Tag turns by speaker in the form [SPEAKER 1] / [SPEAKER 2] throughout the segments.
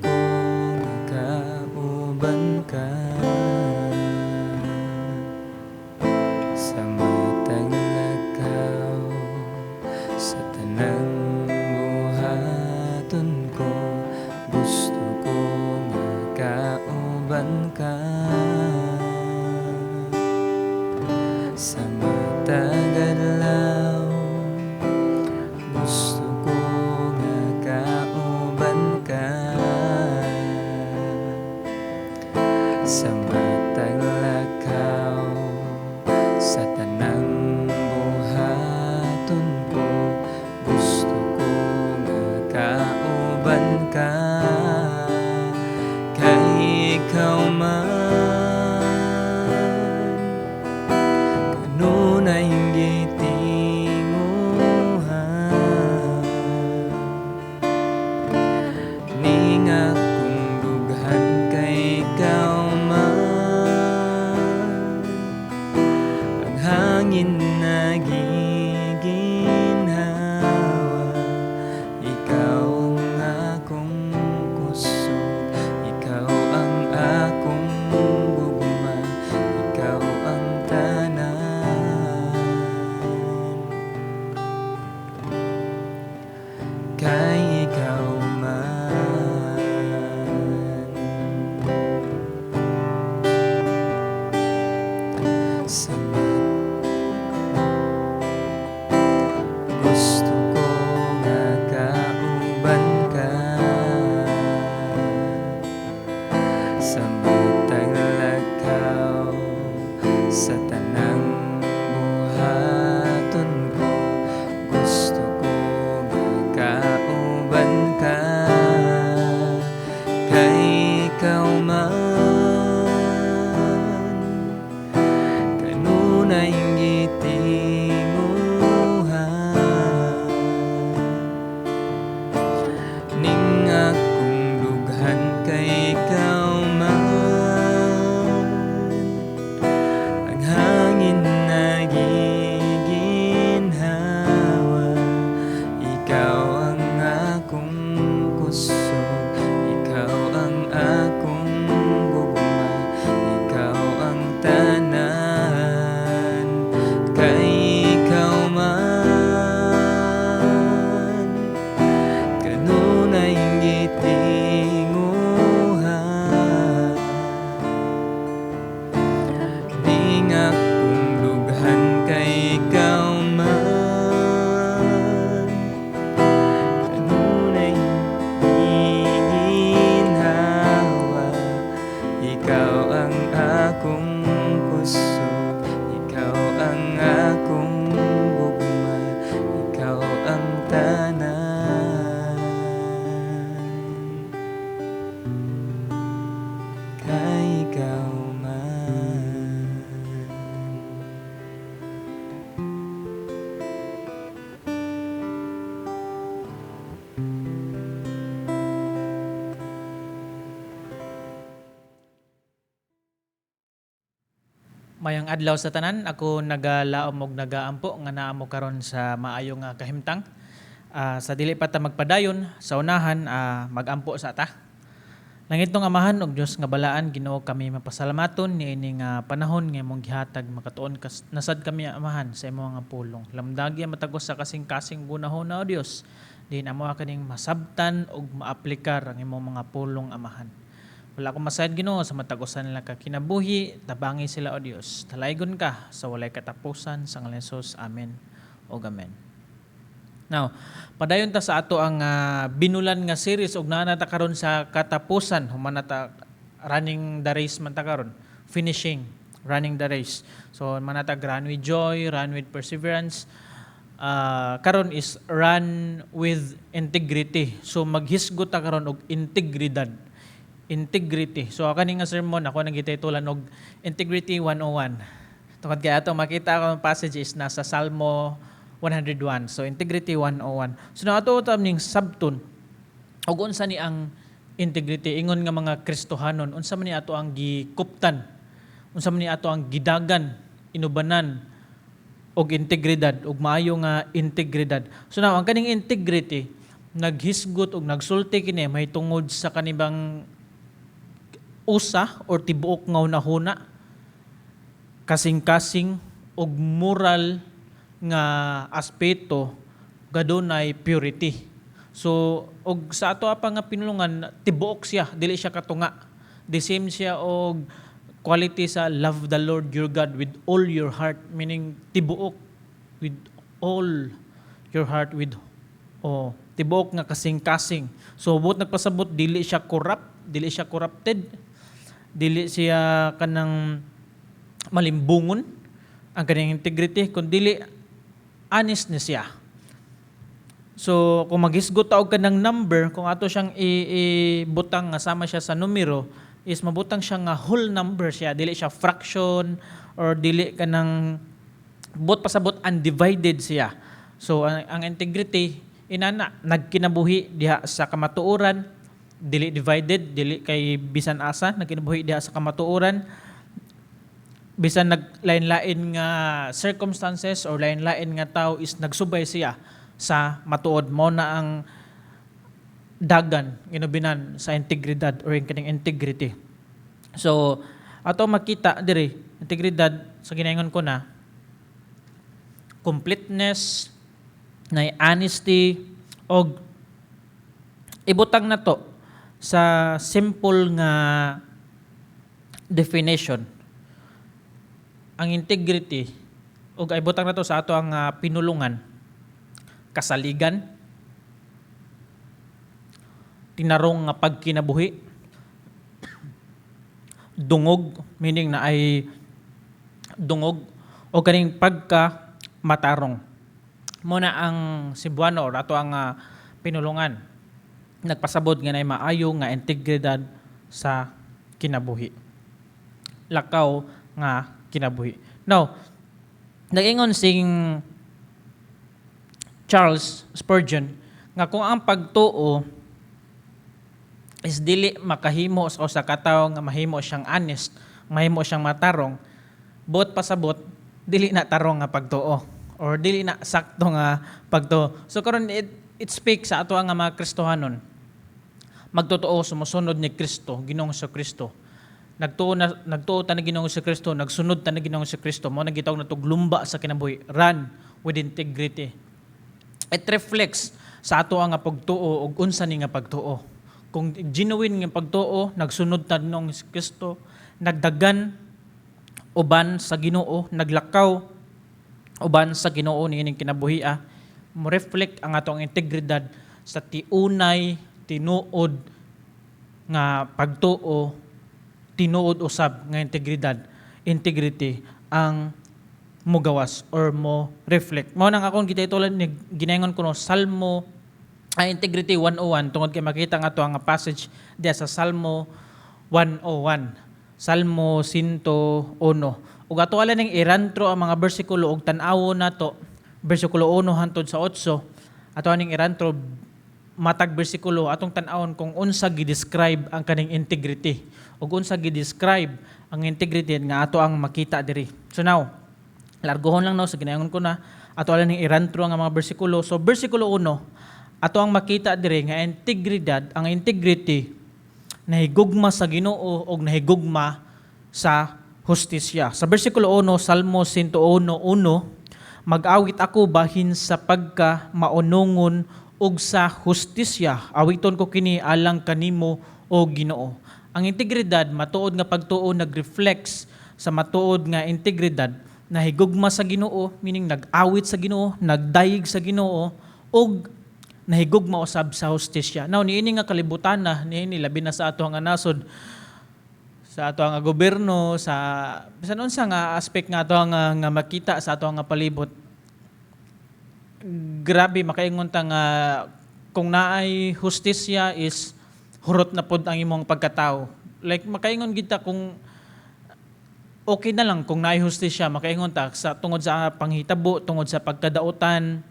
[SPEAKER 1] ko nga kauban ka sa matag lakaw, sa tanang buhaton ko. Gusto ko nga kauban ka sa matag adlaw. Gusto ko nga kauban ka sa matag lakaw, sa tanang buhaton ko. Gusto ko nga kauban ka, kay ikaw man kanunay gitinguha ning akong dughan, kay ikaw man ang hangin na giginhawa. Ikaw ang akong kusog, ikaw ang akong gugma, ikaw ang tanan, kay ikaw man. Sa gusto ko nga kauban ka sa matag lakaw, sa tanang buhaton ko. Gusto ko nga kauban ka, kay ikaw man kanunay gitinguha ning akong dughan, kay ikaw man ang hangin na giginhawa. Ikaw ang akong kusog, ikaw ang akong gugma, ikaw ang tanan, kay ikaw man kanunay gitinguha ning akong dughan, kay ikaw man kanunay giginhawa. Ikaw ang akong kusog, ikaw ang akong gugma, ikaw ang tanan, kay ikaw man.
[SPEAKER 2] Mayong adlaw sa tanan, ako nagalaom og nagaampo nga naa mo karon sa maayo nga kahimtang. Sa dili pa ta magpadayon sa unahan, magampo sa ta. Langitnong Amahan og Dios nga balaan, Ginoo, kami mapasalamaton niini nga panahon nga imong gihatag makatuon kas nasad kami, Amahan, sa imong nga pulong. Lamdagi ang matagos sa kasing-kasing gunahon o Dios. Diin amo kaning masabtan og maaplikar ang imong mga pulong, Amahan. Wala akong masayod, Ginoo, sa matag usa nila ka kinabuhi, tabangi sila, o Dios. Talaygon ka sa walay katapusan sa ngalan ni Jesus. Amen og amen. Now, padayon ta sa ato ang binulan nga series og naa na ta karon sa katapusan. Human na ta, running the race man ta karon. Finishing, running the race. So man na ta run with joy, run with perseverance. Karon is run with integrity. So maghisgot ta karon og integridad. Integrity. So kani nga sermon ako nang gititulan og Integrity 101. Tungod kay ato makita akong passage is nasa Salmo 101. So Integrity 101. So na ato ta ning sabton og unsa ni ang integrity ingon nga mga Kristohanon, unsa man ni ato ang gikuptan, unsa man ni ato ang gidagan, inubanan og integridad og maayo nga integridad. So now ang kaning integrity Naghisgot og nagsulti kini mahitungod sa kanibang usa or tibuok nga hunahuna, kasing-kasing og moral nga aspeto, gadunay purity. So og sa ato pa nga pinulungan, tibuok siya, dili siya katunga. The same siya og quality sa "Love the Lord your God with all your heart," meaning tibuok, with all your heart, with, oh, tibuok nga kasing-kasing. So buot nagpasabot, dili siya corrupt, dili siya corrupted, dili siya kanang malimbungon ang kanyang integrity, kun dili honest ni siya. So kung maghisgot ta og kanang number, kung ato siyang ibutang nga sama siya sa numero, is mabutang siya nga whole number siya, dili siya fraction or dili kanang, buot pasabot, undivided siya. So ang integrity inana, nagkinabuhi diha sa kamatuoran, dili divided, dili kay bisan asa, nagkinabuhi diha sa kamatuoran bisan naglain-lain nga circumstances or lain-lain nga tao, is nagsubay siya sa matuod. Mo na ang dagan ginubinan sa integridad or yung kaning integrity. So ato makita diri, integridad sa ginaingon ko na completeness na honesty, og ibutang na to sa simple nga definition ang integrity, ug ay butang na to sa ato ang pinulungan: kasaligan, tinarong nga pagkinabuhi, dungog, meaning na ay dungog o kaning pagka matarong. Mo na ang Cebuano or ato ang pinulungan nagpasabot nga nay maayo nga integridad sa kinabuhi, lakaw nga kinabuhi. Now, nag-ingon sing Charles Spurgeon nga kung ang pagtuo is dili makahimo sa usa ka tawo nga mahimo siyang honest, mahimo siyang matarong, buot pasabot, dili na tarong nga pagtuo or dili na sakto nga pagtuo. So karon, it speaks sa ato nga mga Kristohanon. Magtotoo sumusunod ni Kristo, Ginoong Kristo. Nagtuo na, nagtuo ta ni Ginoong Kristo, nagsunod ta ni Ginoong Kristo, mo nang gitawag natog lumba sa kinabuhi, run with integrity. It reflects sa ato ang pagtuo ug unsa ni nga pagtuo. Kung genuine nga pagtuo, nagsunod ta Ginoong Kristo, nagdagan uban sa Ginoo, naglakaw uban sa Ginoo niining kinabuhia, mo reflect ang atong integridad sa tiunay, tinuod nga pagtuo, tinuod usab nga integridad, integrity ang mugawas or mo reflect. Mao nang akong gititulan ni ginaingon ko no Salmo ay Integrity 101, tungod kay makita nga to ang passage diya sa Salmo 101. Salmo 101. Ug ato ala ning irantro ang mga bersikulo ug tan-awon nato bersikulo 1 hantod sa 8. Ato aning irantro matag bersikulo, atong tan-awon kung unsa gi-describe ang kaning integrity ug unsa gi-describe ang integrity nga ato ang makita diri. So now, largohon lang no sa ginaingon ko na, ato ala ning irantro ang mga bersikulo. So bersikulo 1, ato ang makita diri nga integridad, ang integrity nahigugma sa Ginoo og nahigugma sa hustisya. Sa bersikulo 1, Salmo 101:1, "Mag-awit ako bahin sa pagka maunungon ug sa hustisya. Awiton ko kini alang kanimo, o Ginoo." Ang integridad, matuod nga pagtuo nag-reflects sa matuod nga integridad, nahigugma sa Ginoo, meaning nag-awit sa Ginoo, nagdayeg sa Ginoo ug nahigugma usab sa hustisya. Now, niini nga kalibutan na, niini labi na sa ato nga nasod, sa ato nga gobyerno, sa bisan unsa nga aspect nga ato nga makita sa ato nga palibot, grabe, makaingon ta nga kung naay hustisya is hurot na pod ang imong pagkatao. Like makaingon gid ta kung okay na lang kung naay hustisya, makaingon ta sa tungod sa panghitabo, tungod sa pagkadautan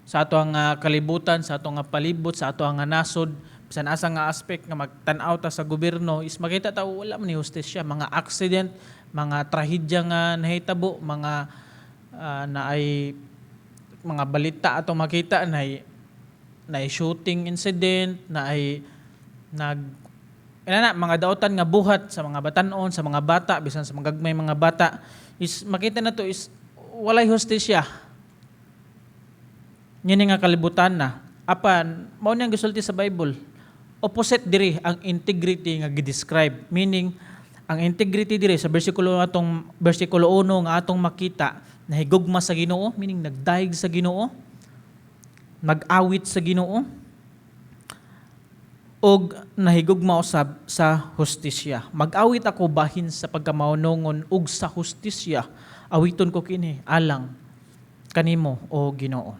[SPEAKER 2] sa ato ang kalibutan, sa ato nga palibot, sa ato ang nasod, bisan asa nga aspect nga magtan-aw ta sa gobyerno is makita ta wala man ni hustisya, mga accident, mga trahedya nga nahitabo, mga naay mga balita atong makita na Na shooting incident, na ay nag ina na mga daotan nga buhat sa mga batanon, sa mga bata, bisan sa mga gagmay mga bata, is makita na to is walay hustisya. Ngini nga kalibutan na. Apan mao ni ang gisulti sa Bible. Opposite diri ang integrity nga gi-describe. Meaning, ang integrity diri sa bersikulo atong bersikulo 1 nga atong makita, nahigugma sa Ginoo, meaning nagdayeg sa Ginoo, nag-awit sa Ginoo, og nahigugma usab sa hustisya. Mag-awit ako bahin sa pagkamaunongon ug sa hustisya. Awiton ko kini alang kanimo, o Ginoo.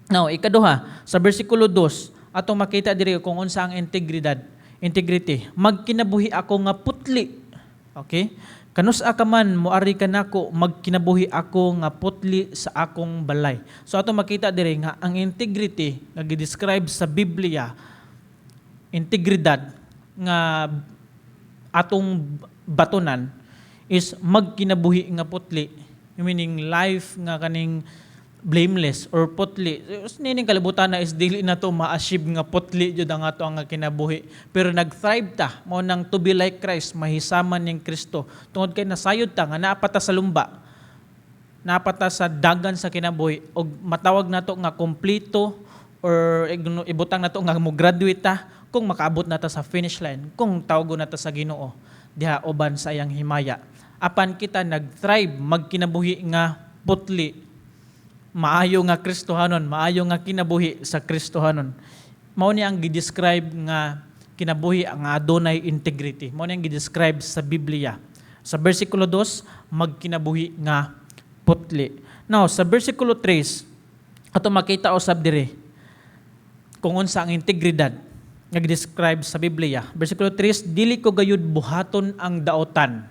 [SPEAKER 2] Now, ikaduha, sa bersikulo 2, atong makita diri kung unsa ang integridad, integrity. Magkinabuhi ako nga putli. Okay? Kanus-a ka man moari kanako, magkinabuhi ako nga putli sa akong balay. So atong makita diri nga ang integrity nga gi-describe sa Biblia, integridad nga atong batunan, is magkinabuhi nga putli, meaning life nga kaning blameless or putli. Nining kalibutan na is dili na to ma-achieve nga putli jud ang ato ang kinabuhi, pero nag-thrive ta mao nang to be like Christ, mahisaman ning Kristo, tungod kay nasayod ta nga naa pa ta sa lumba, naa pa ta sa dagan sa kinabuhi, og matawag nato nga kompleto or ibutang nato nga mo graduate ta kung makaabot na ta sa finish line, kung tawgon na ta sa Ginoo diha uban sa iyang himaya. Apan kita nag-thrive, magkinabuhi nga putli, maayo nga Kristohanon, maayo nga kinabuhi sa Kristohanon. Mao ni ang gi-describe nga kinabuhi ang adunay integrity. Mao ni ang gi-describe sa Biblia. Sa versikulo 2, magkinabuhi nga putli. Now, sa versikulo 3, ato makita usab diri kung unsa ang integridad nga gi-describe sa Biblia. Versikulo 3, "Dili ko gayud buhaton ang daotan.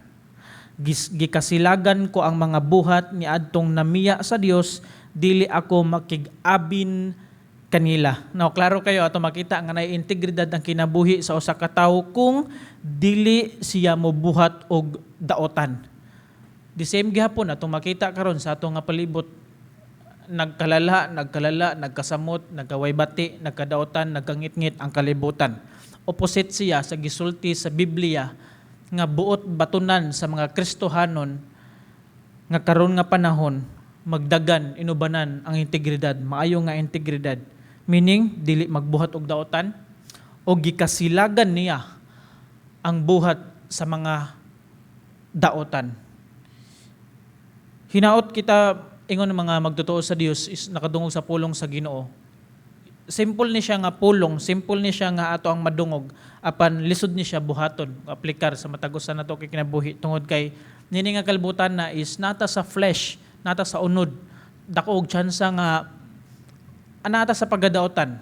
[SPEAKER 2] Gikasilagan ko ang mga buhat ni adtong namiya sa Dios, dili ako makig-abin kanila." Now, klaro kayo ato makita nga nay integridad ang kinabuhi sa usa ka tawo kung dili siya mobuhat og daotan. The same gihapon atong makita karon sa atong nga palibot, nagkalala, nagkalala, nagkasamot, nagkawaybati, nagkadaotan, nagkangitngit ang kalibutan. Opposite siya sa gisulti sa Biblia nga buot batunan sa mga Kristohanon nga karon nga panahon magdagan inubanan ang integridad, maayo nga integridad. Meaning dili magbuhat og daotan o gikasilagan niya ang buhat sa mga daotan. Hinaot kita ingon ng mga magtotoo sa Dios is nakadungog sa pulong sa Ginoo. Simple ni siya nga pulong, simple ni siya nga ato ang madungog, apan lisod ni siya buhaton, aplikar sa matag usa nato kay kinabuhi, tungod kay nini nga kalibutan na is nata sa flesh, nata sa unod. Dako og tsansa nga anata sa pagadaotan.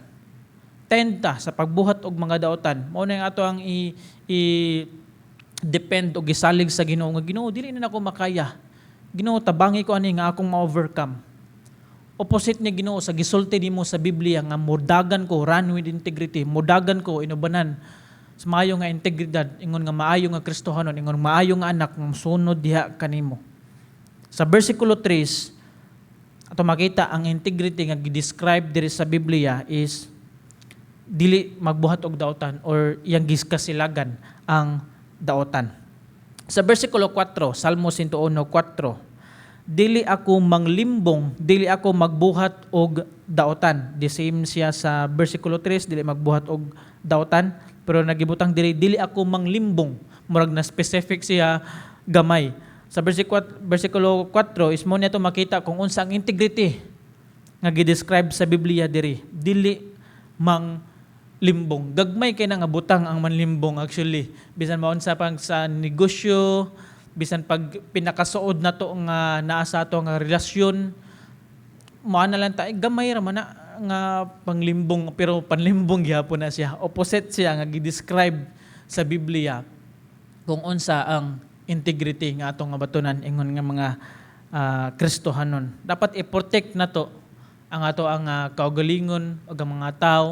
[SPEAKER 2] Tenta sa pagbuhat og mga daotan. Mao na yung ato ang i depend og gisalig sa Ginoo nga, "Ginoo, dili na nako makaya. Ginoo, tabangi ko ani nga akong ma-overcome." Opposite ni Ginoo sa gisulti nimo sa Biblia nga mudagan ko, run with integrity, mudagan ko inubanan sa maayo nga integridad, ingon nga maayo nga Kristohanon, ingon maayo nga anak nga mosunod diha kanimo. Sa versikulo 3, ato makita ang integrity nga gi-describe diri sa Biblia is dili magbuhat og daotan or iyang giskasilagan ang daotan. Sa versikulo 4, Salmo 101:4, "Dili ako manglimbong, dili ako magbuhat og daotan." The same siya sa versikulo 3, dili magbuhat og daotan, pero nagibutang diri, dili ako manglimbong. Murag na specific siya gamay. Sa versikulo 4 is mo niya to makita kung unsa ang integrity nga gi-describe sa Biblia diri. Dili mang limbong. Gagmay kay na nga butang ang manlimbong actually. Bisan maunsa pang sa negosyo, bisan pag pinakasuod na to nga naa sa ato nga relasyon, mo na lang ta, eh, gamay ra man na nga panglimbong, pero panlimbong gihapon na siya. Opposite siya nga gi-describe sa Biblia kung unsa ang integrity nga atong nga batunan ingon nga mga Kristohanon. Dapat i-protect nato ang ato ang kaugalingon ug ang mga tao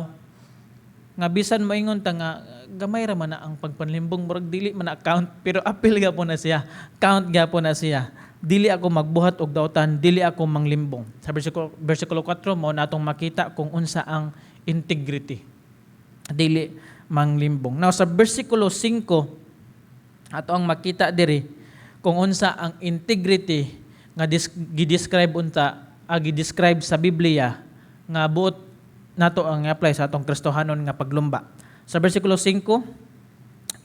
[SPEAKER 2] nga bisan moingon ta nga gamay ra man na ang pagpanlimbong, murag dili man na count, pero apil gyapon na siya, count gyapon na siya. Dili ako magbuhat og daotan, dili ako manglimbong. Sa versikulo 4, mao natong makita kung unsa ang Integrity. Dili manglimbong. Now sa versikulo 5, ato ang makita diri kung unsa ang integrity nga gi-describe unta, gi-describe sa Biblia nga buot nato ang apply sa atong Kristohanon nga paglumba. Sa versikulo 5,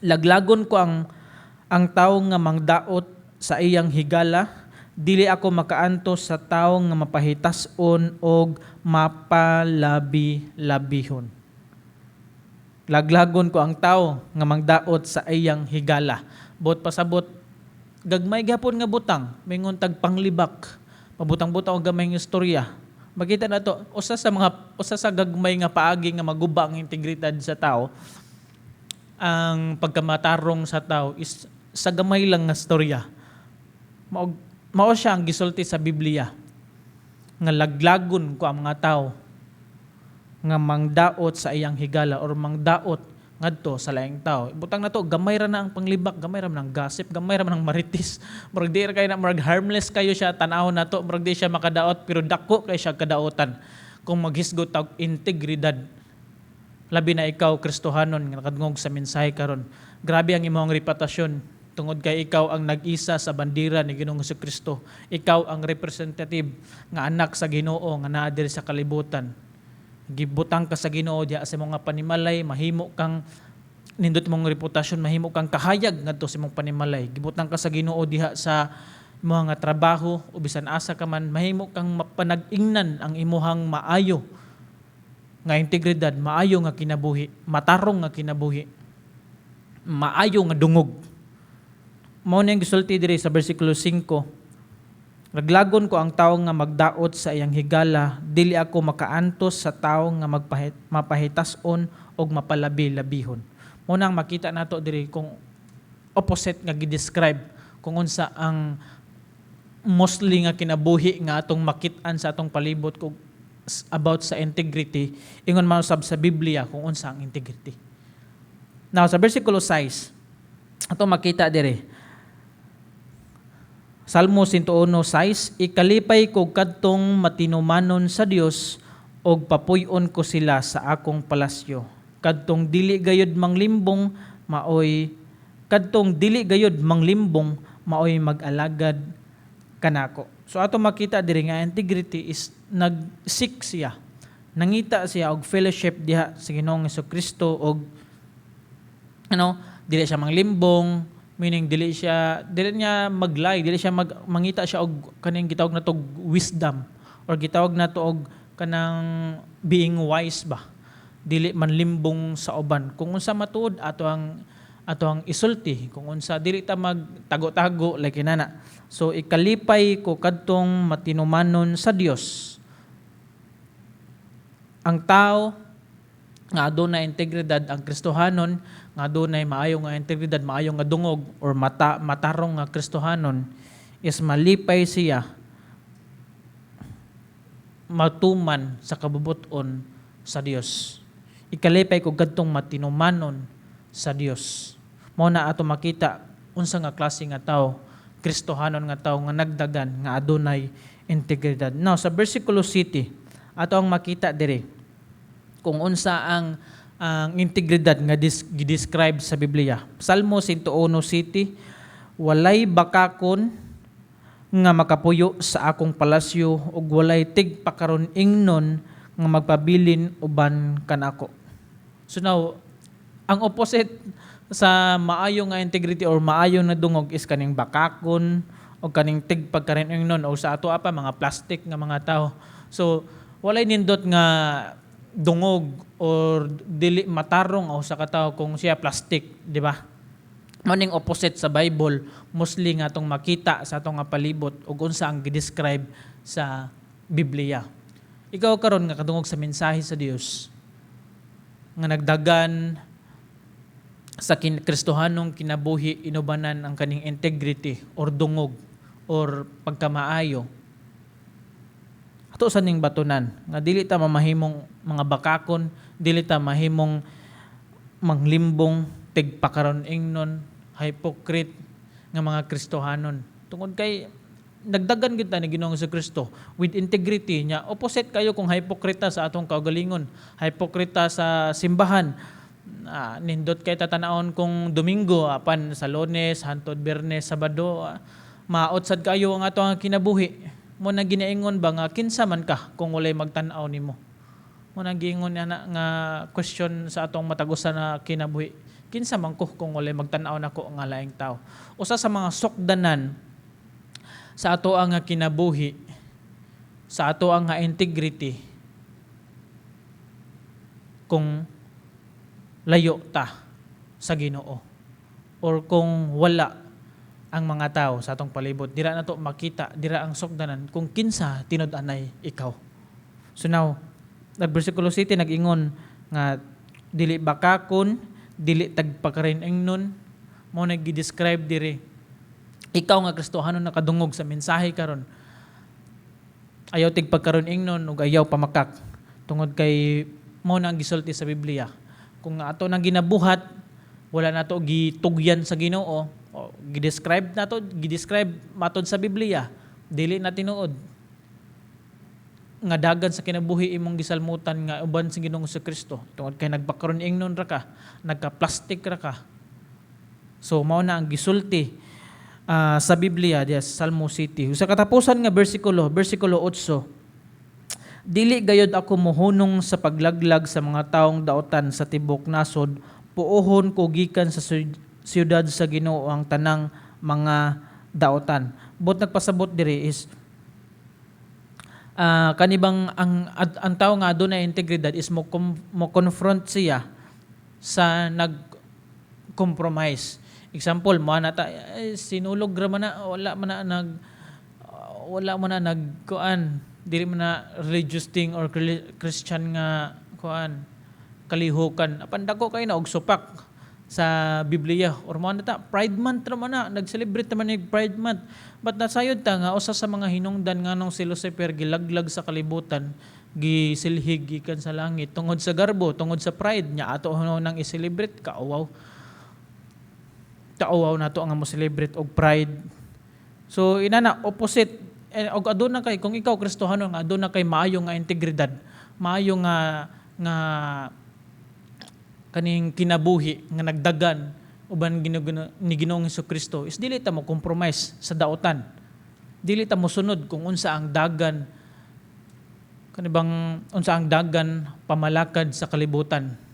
[SPEAKER 2] "Laglagon ko ang tawo nga mangdaot sa iyang higala, dili ako makaantos sa tawo nga mapahitas-on og mapalabi-labihon." Laglagon ko ang tawo nga mangdaot sa iyang higala. Buot pasabot, gagmay gapon nga butang, mingon tag panglibak, pabutang-butang og gamay nga istorya. Makita na to, usa sa gagmay nga paagi nga maguba ang integridad sa tao, ang pagkamatarong sa tao is sa gamay lang nga storya. Mao siya ang gisulti sa Biblia nga laglagon ko ang mga tao nga mangdaot sa iyang higala or mangdaot ngadto sa laing tao. Butang na to, gamay ra na ang panglibak, gamay ra man ang gossip, gamay ra man ang marites. Murag di ra kay na, murag harmless kayo siya tan-awon nato, murag di siya makadaot pero dako kay siya kadaotan kung maghisgot og integridad. Labi na ikaw, Kristohanon nga nakadungog sa mensahe karon. Grabe ang imong reputasyon tungod kay ikaw ang nag-isa sa bandera ni Ginoong Kristo. Ikaw ang representative nga anak sa Ginoo nga naa diri sa kalibutan. Gibutang ka sa Ginoo diha sa mga panimalay, mahimo kang nindot mong reputasyon, mahimo kang kahayag ngadto sa imong panimalay. Gibutang ka sa Ginoo diha sa mga trabaho o bisan asa ka man, mahimo kang mapanag-ingnan ang imuhang maayo nga integridad, maayo nga kinabuhi, matarong nga kinabuhi, maayo nga dungog. Mao na yung gisulti diri sa versikulo 5. "Laglagon ko ang tawo nga magdaot sa iyang higala, dili ako makaantos sa tawo nga mapahitas-on og mapalabi-labihon." Mao nang makita nato diri kung opposite nga gi-describe kung unsa ang mostly nga kinabuhi nga atong makit-an sa atong palibot kung about sa integrity, ingon man usab sa Biblia kung unsa ang integrity. Now sa versikulo 6, ato makita diri, Salmo 101:6, "Ikalipay ko kadtong matinumanon sa Dios og papuy-on ko sila sa akong palasyo. Kadtong dili gayud manglimbong maoy kadtong dili gayud manglimbong maoy mag-alagad kanako." So ato makita diri nga integrity is nag-seek siya. Nangita siya og fellowship diha sa Ginoong Kristo og ano, dili siya manglimbong, meaning dili niya maglay, dili siya mangita siya og kaning gitawag nato og wisdom or gitawag nato og kanang being wise ba. Dili man limbong sa uban. Kung unsa matuod, ato ang isulti, kung unsa, dili ta magtago-tago like inana. So ikalipay ko kadtong matinumanon sa Dios. Ang tao nga adunay integridad, ang Kristohanon nga adunay maayo nga integridad, maayo nga dungog or matarong nga Kristohanon is malipay siya matuman sa kabubut-on sa Dios. Ikalipay ko kadtong matinumanon sa Dios. Mao na ato makita unsa nga klase nga tao, Kristohanon nga tao nga nagdagan nga adunay integridad. Now sa versikulo 7, ato ang makita diri kung unsa ang integridad nga gi-describe sa Biblia. Salmo 101:7, "Walay bakakon nga makapuyo sa akong palasyo ug walay tigpakaron ingnon nga magpabilin uban kanako." So now, ang opposite sa maayo nga integrity or maayo na dungog is kaning bakakon o kaning tigpagkaron ingnon o sa ato pa mga plastic nga mga tao. So walay nindot nga dungog or dili matarong o sa katao kung siya plastic, di ba? Mao ning opposite sa Bible, mostly nga atong makita sa atong nga palibot ug unsa ang gi-describe sa Biblia. Ikaw karon nga kadungog sa mensahe sa Dios nga nagdagan sa Kristohanong kinabuhi, inubanan ang kaning integrity or dungog or pagkamaayo, ato sa ning batunan nga dili ta mamahimong mga bakakon, dili ta mahimong manglimbong, tigpakaron ingnon, hypocrite nga mga Kristohanon. Tungod kay Nagdagan gid ta ni Ginoong Kristo with integrity nya. Opposite kayo kung hypocrita sa atong kaugalingon, hypocrita sa simbahan. Nindot kay tatanawon kung Domingo, apan sa Lunes hantod Biyernes, Sabado, maot sad kayo ang ato ang kinabuhi. Mo na ginaingon ba nga kinsa man ka kung walay magtan-aw nimo? Mo na giingon niya na nga question sa atong matag usa na kinabuhi: kinsa man ko kung walay magtan-aw nako nga laing tao? Usa sa mga sukdanan sa ato ang kinabuhi, sa ato ang integrity, kung layo ta sa Ginoo or kung wala ang mga tao sa atong palibot, dira na to makita, dira ang sukdanan kung kinsa tinud-anay ikaw. So now, nag bersikulo 7, nag-ingon nga dili bakakon, dili tagpakaron-ingnon. Mo nag-describe diri, ikaw nga Kristohanon nakadungog sa mensahe karon, ayaw tigpagkaron-ingnon ug ayaw pamakak tungod kay mo na ang gisulti sa Biblia. Kung ato nang ginabuhat, wala nato gitugyan sa Ginoo o gi-describe nato, gi-describe matod sa Biblia, dili na tinuod nga dagan sa kinabuhi imong gisalmutan nga uban sa Ginoong Kristo tungod kay nagpakaron ingnon ra ka, nagka-plastic ra ka. So mao na ang gisulti sa Biblia diya sa Salmo City. Sa katapusan nga bersikulo, bersikulo 8: "Dili gayod ako mohunong sa paglaglag sa mga taong dautan sa tibok nasod. Puohon ko gikan sa siyudad sa Ginoo ang tanang mga dautan." But nagpasabot diri is kanibang ang tao nga adunay integridad is mo confront siya sa nag compromise. Example, mo na ta eh, sinulog ra man na, wala man na nag kuan, dili man na religious thing or Christian nga kuan kalihukan. Apan dako kay na og supak sa Biblia or mo na ta Pride Month ra man na, nag-celebrate naman ni Pride Month. But nasayod ta nga usa sa mga hinungdan nganong si Lucifer gilaglag sa kalibutan, gisilhig gikan sa langit, tungod sa garbo, tungod sa pride niya. Ato nang i-celebrate, kauwaw. Kauwaw nato ang mo celebrate og pride. So inana, opposite eh, og aduna kay, kung ikaw Kristohano nga aduna kay maayo nga integridad, maayo nga kaning kinabuhi nga nagdagan uban ni Ginoong Kristo is dili ta mo compromise sa dautan. Dili ta mo sunod kung unsa ang dagan, kanibang unsa ang dagan pamalakad sa kalibutan.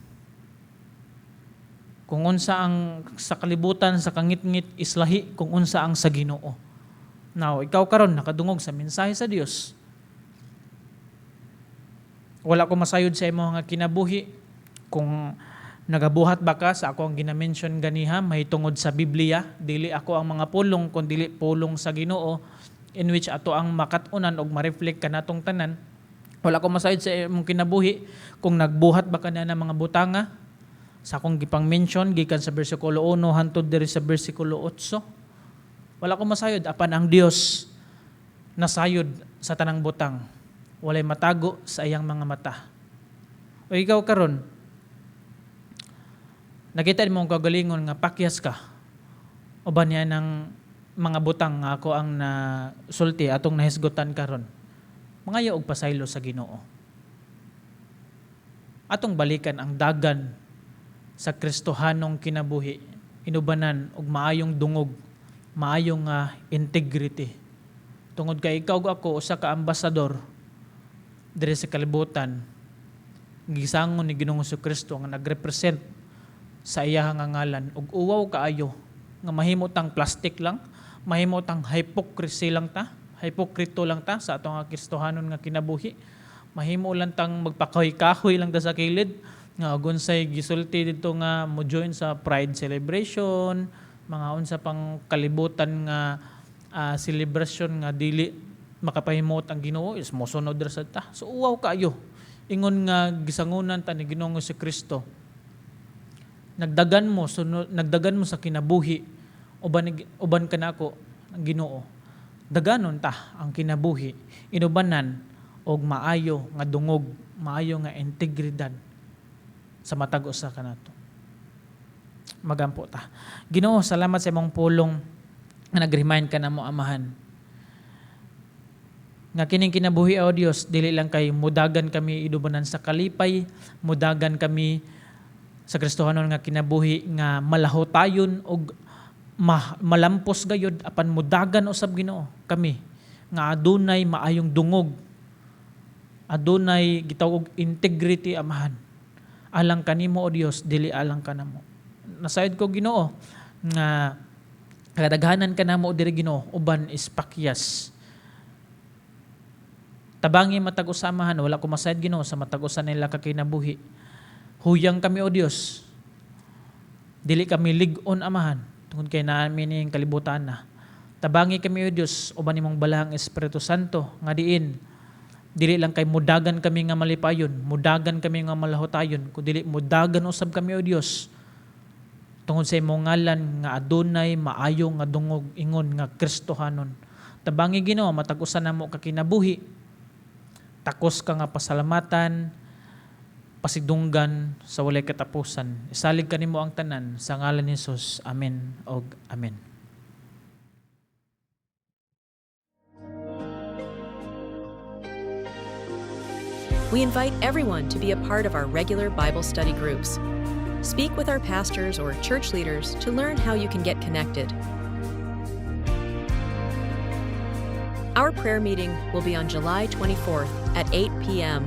[SPEAKER 2] Kung unsa ang sa kalibutan, sa kangitngit, islahi kung unsa ang sa Ginoo. Now, ikaw karon nakadungog sa mensahe sa Dios. Wala ko masayod sa imong nga kinabuhi kung nagabuhat ba ka sa ako ang gina-mention ganiha mahitungod sa Biblia. Dili ako ang mga pulong kun dili pulong sa Ginoo, in which ato ang makat-unan og ma-reflect kanatong tanan. Wala ko masayod sa imong kinabuhi kung nagbuhat ba ka na ng mga butanga sa akong gipang mention gikan sa bersikulo 1 hantod diri sa bersikulo 8. Wala ko masayod, apan ang Dios nasayod sa tanang butang. Walay matago sa iyang mga mata. O ikaw karon, nakita mo ang kagalingon nga pakyas ka uban niya ng mga butang nga ako ang nasulti, atong nahisgutan karon. Mangayo og pasaylo sa Ginoo. Atong balikan ang dagan sa Kristohanong kinabuhi, inubanan og maayong dungog, maayong integrity. Tungod kay ikaw ug ako usa ka ambasador diri sa kalibutan, gisangon ni Ginoong Kristo nga nagrepresent sa iyahang nga ngalan, ug uwaw kaayo nga mahimo tang plastic lang, mahimo tang hypocrisy lang ta, hypokrito lang ta sa atong nga Kristohanon nga kinabuhi. Mahimo lang tang magpakahoy-kahoy lang ta sa kilid nga unsay gisulti dito nga mo join sa pride celebration, mga unsa pang kalibutan nga celebration nga dili makapahimot ang Ginoo is mosunod ra sad ta. So uwaw kaayo. Ingon nga gisangunan ta ni Ginoong Kristo. Nagdagan mo sunod, nagdagan mo sa kinabuhi uban kanako ang Ginoo. Daganon ta ang kinabuhi inubanan og maayo nga dungog, maayo nga integridad sa matag usa kanato. Magampo ta. Ginoo, salamat sa imong pulong nga nag-remind ka namo, Amahan. Nga kining kinabuhi, O Dios, dili lang kay mudagan kami idubanan sa kalipay, mudagan kami sa Kristohanon nga kinabuhi nga malahotayon og malampos gayud, apan mudagan usab, Ginoo, kami nga adunay maayong dungog, adunay gitawag og integrity, Amahan, alang kanimo, O Dios, dili alang kanamo. Nasayod ko, Ginoo, nga kadaghanan kanamo diri, Ginoo, uban ispakyas. Tabangi matag usa, Amahan. Wala ko masayod, Ginoo, sa matag usa nila ka kinabuhi. Huyang kami, O Dios. Dili kami lig-on, Amahan, tungod kay naa mi ning kalibutan na. Tabangi kami, O Dios, uban nimong balahang Espiritu Santo nga diin dili lang kay mudagan kami nga malipayon, mudagan kami nga malahotayon, kun dili mudagan usab kami, O Dios, tungod sa imong ngalan nga adunay maayo nga dungog ingon nga Kristohanon. Tabangi, Ginoo, matag usa namo ka kinabuhi. Takos ka nga pasalamatan, pasidunggan sa walay katapusan. Isalig kanimo ang tanan sa ngalan ni Jesus. Amen og amen.
[SPEAKER 3] We invite everyone to be a part of our regular Bible study groups. Speak with our pastors or church leaders to learn how you can get connected. Our prayer meeting will be on July 24th at 8 p.m.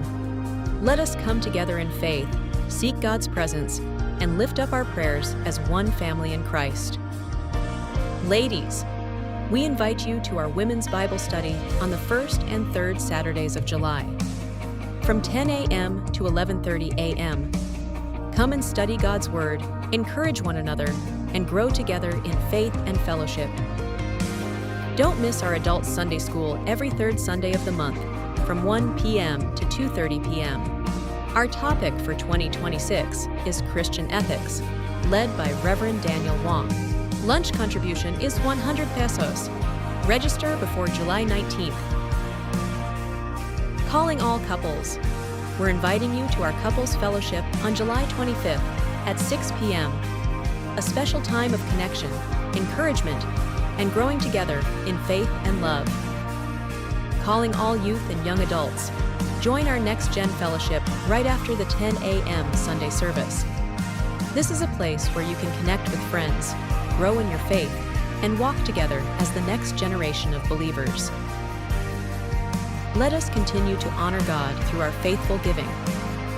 [SPEAKER 3] Let us come together in faith, seek God's presence, and lift up our prayers as one family in Christ. Ladies, we invite you to our Women's Bible Study on the first and third Saturdays of July, from 10 a.m. to 11:30 a.m. Come and study God's Word, encourage one another, and grow together in faith and fellowship. Don't miss our adult Sunday school every third Sunday of the month from 1 p.m. to 2:30 p.m. Our topic for 2026 is Christian ethics, led by Reverend Daniel Wong. Lunch contribution is 100 pesos. Register before July 19th. Calling all couples. We're inviting you to our couples fellowship on July 25th at 6 p.m. A special time of connection, encouragement, and growing together in faith and love. Calling all youth and young adults. Join our Next Gen Fellowship right after the 10 a.m. Sunday service. This is a place where you can connect with friends, grow in your faith, and walk together as the next generation of believers. Let us continue to honor God through our faithful giving.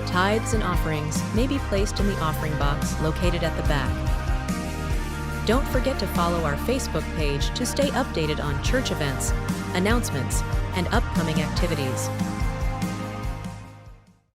[SPEAKER 3] Tithes and offerings may be placed in the offering box located at the back. Don't forget to follow our Facebook page to stay updated on church events, announcements, and upcoming activities.